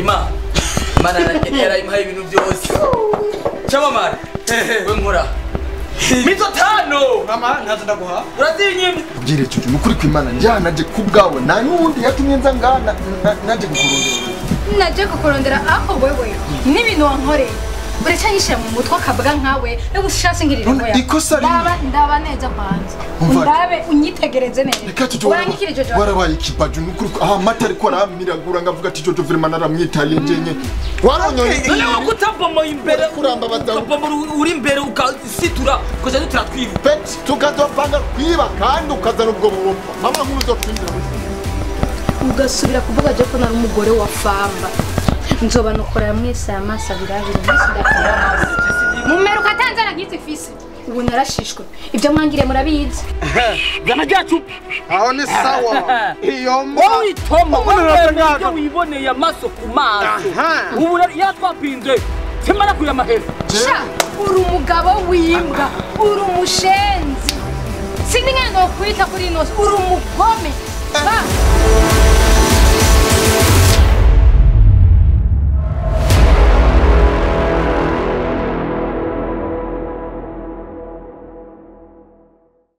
Imana Imana yarayimpaye ibintu byose. Cyamamare we nkora mizo tano mama ntazo ndaguha urazinyimye. Ubwire Jojo nukuri kw'Imana njyanaje kubwawe nta n'uwundi yatumye nza ngana naje kukurondera. Naje kukurondera aho wewe n'ibintu wankoreye uracyanyishira mu mutwe akabwa nkawe n'ubushasi ngirira ngo ya ikosa rimwe ndaba neza kwanza undabe unyitegereze neza. Reka Jojo urangikire Jojo warabaye ikibaju nukuri aha amata ariko aramiragura ngavuga ati Jojo vraiment naramwitaye njenye waronyonye none wakutabomoye imbere kuramba badamu ukabomora uri imbere ukasitura ukaja dutira peti tukazopanga kwiba kandi ukazana ubwo bubopfa mama nkuru uzotwinjira muri ugasubira kuvuga je ko nari umugore wa famba nzoba nokora mwese amaso abiri abiri mwese ndakora mumeruka atanzara nkizi fise ubu narashishwe ibyo mwangire murabizi gana ryacu aho ni sawa iyo wowe itoma ibyo wiboneye amaso ku maso ubu yatwapinze simara kuya amahera. Sha uri umugabo w'imbwa uri umushenzi sindi nkana no kwita kuri ino uri umugome ba.